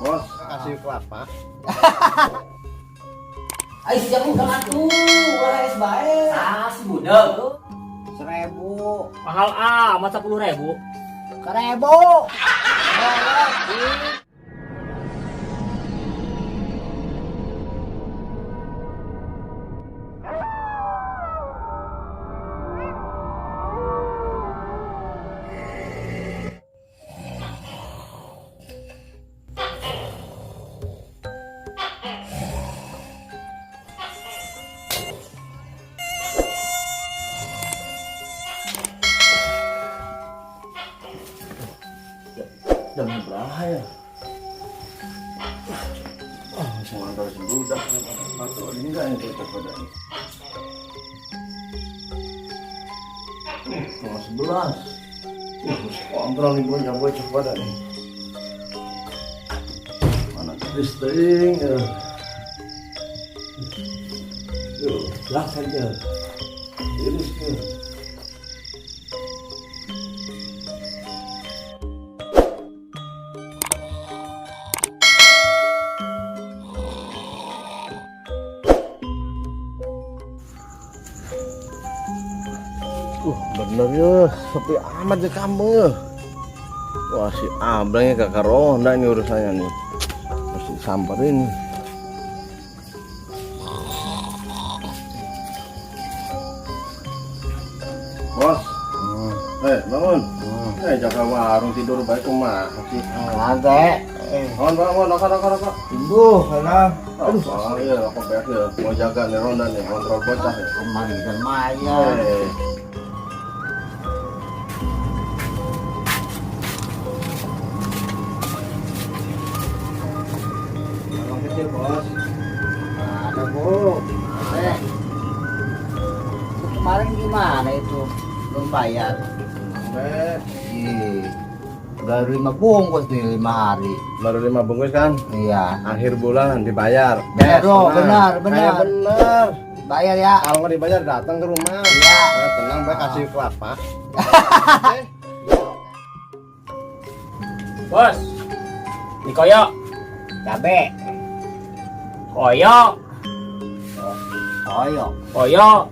Bos, kasih kelapa. Ai siap udah atuh, ulah es bae. Ah, si budak. 1.000. Mahal amat 10.000. 1.000. Jam berapa ya? Ah, langsung antar si budak. Atau ini enggak yang cocok pada ini. 10:30. Harus kontrol nih bocah bocah pada nih. Mana kristing ya. Yuk, jelas saja. Iris ya. Bener ya, sepi amat di kampung ya. Wah, si Ablangnya kakak ronda ini urusannya nih. Harus disamperin. Bos, bangun. Jaga warung tidur baik kumaha sih. Lantai. Bangun, bangun, rokok, rokok, rokok. Aduh, enak. Aduh, iya, rokok banyak ya. Mau jaga nih ronda nih, kontrol bocah ya. Kemarin kan lumayan. Warung kecil, Bos. Ada, Bu. Kemarin gimana itu? Belum bayar. Sampai. Ih, baru 5 bungkus nih, 5 hari. Baru 5 bungkus kan? Iya. Akhir bulan dibayar. Benar, Cash, bro. tenang. Benar, benar. Benar. Bayar ya. Kalau nggak dibayar datang ke rumah. Iya. Nah, tenang, baik kasih kelapa. Bos. Di koyok. Cabe. Koyok. Koyok. Koyok.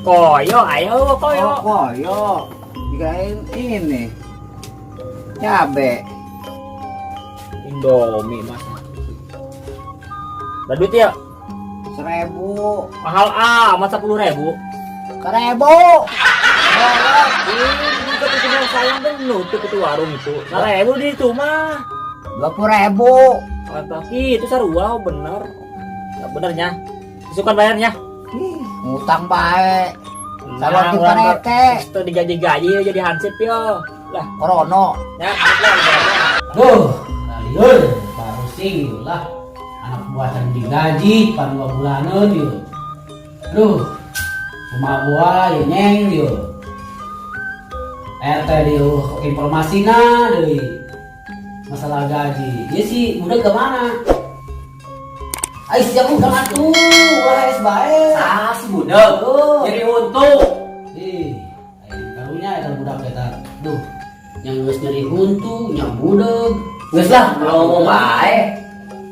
Koyo, ayo koyo. Oh, koyo. Dikirain ini. Cabe. Indomie, Mas. Ada duit ya? 1.000. Mahal amat 10.000. 1.000. Ini ketika sayang kan nutup itu warung itu. 1.000 di itu mah. 20.000. Mantap. Ih, itu sarua bener. Nggak benernya. Isukan bayarnya. Ngutang bae. Nah, Sama kita orang rete. Itu digaji-gaji jadi hansip yo. Lah, Korono. ya, lah, Duh, liur, baru sih lah. Anak buah can digaji pan 2 bulanan yo. Duh, rumah buah yo nyeng yo. RT dia informasi na deui. Masalah gaji. Dia sih udah kemana? Ai siap udah atuh, ulah es bae. Ah, si budak. Tuh. Jadi untung. Ih, aing karunya eta budak eta. Duh, yang geus nyeri huntu, nya budeg. Geus lah, ngomong bae.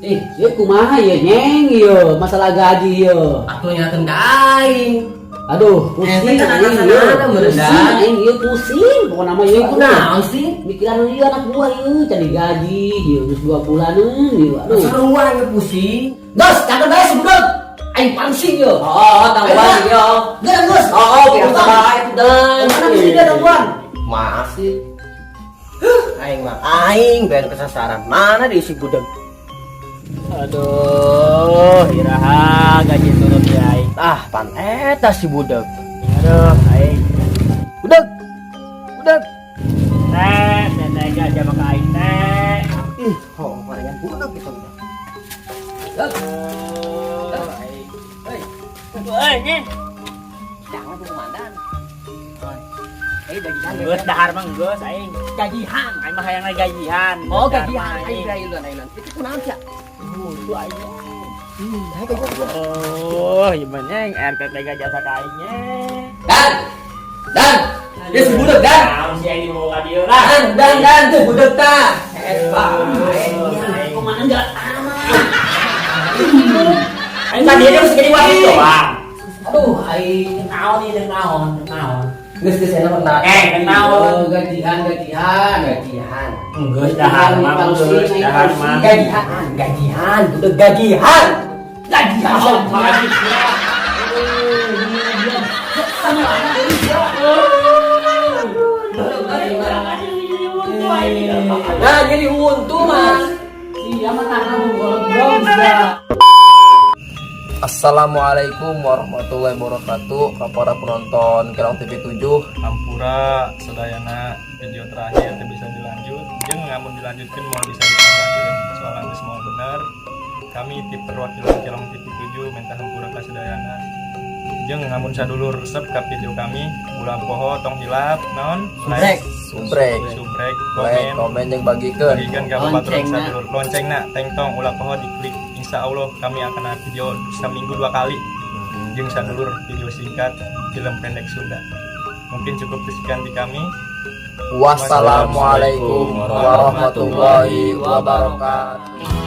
Ih, ieu kumaha ieu nyeng ieu masalah gaji ieu. Atuh nyaten ka aing. Aduh, pusing Eta kan aing anak ieu. anak merendah. Pusing aing ieu pusing, pokona mah ieu Kunaon sih? Mikiran ieu anak buah ieu can digaji ieu geus 2 bulanan ieu. Aduh. Seruan ieu pusing. Geus, catet bae si budak. Aing pangsing ieu. Oh, tangguhan ieu. Geus, geus. Oh, biasa bae itu dan. Mana mesti dia tangguhan? Masih. Aing mah aing ben kesasaran. Mana diisi budak? Aduh, iraha gaji turun ya aing. Ah, pan eta si budak. Aduh, aing. Budak. Budak. Teh, teh teh aja maka aing teh. Ih, oh, palingan budak itu. Aduh, aing. Hei. Hei, nyeh. Jangan tuh komandan. Gajihan. Geus dahar mah geus aing. Gajihan. Aing mah hayang gajihan. Oh, Dahar gajihan. mah, Aing aing. aing aing. Itu kunaon sia? Itu aing. Oh, gimana yang RT tega jasa ka aing nya. Dan, Dan, dia si budak, Dan. Naon sih yang dibawa ka dieu lah. Dan, Dan, Dan, tuh budak ta. Kemana jalan amat? Aing tadi dia mesti jadi wakil doang. Aduh, aing naon ieu, naon, naon. Geus geus enak pernah. Eh, naon? Oh, gajian, gajian. Gajian. Geus dahar mah, geus dahar mah. Gajian, gajian, budak gajian. Gajian. Makasih ya. Nah, jadi untung mah. Iya mah tangan golong sudah. Assalamualaikum warahmatullahi wabarakatuh ke para penonton Kelong TV 7. Hampura sadayana, video terakhir teu bisa dilanjut jeung lamun dilanjutkan moal bisa ditambahkeun soalnya geus moal bener. Kami ti perwakilan Kelong TV 7 minta hampura ka sadayana. Jeung lamun sadulur resep ka video kami, ulah poho, tong hilap naon? Subrek, subrek. Subrek. Like, komen, komen jeung bagikeun. bagikan ka babaturan Loncengna. sadulur, loncengna tengtong, ulah poho diklik. Insya Allah kami akan ada video seminggu dua kali jeung sadulur, video singkat film pendek Sunda. Mungkin cukup sekian di kami. Wassalamualaikum warahmatullahi wabarakatuh.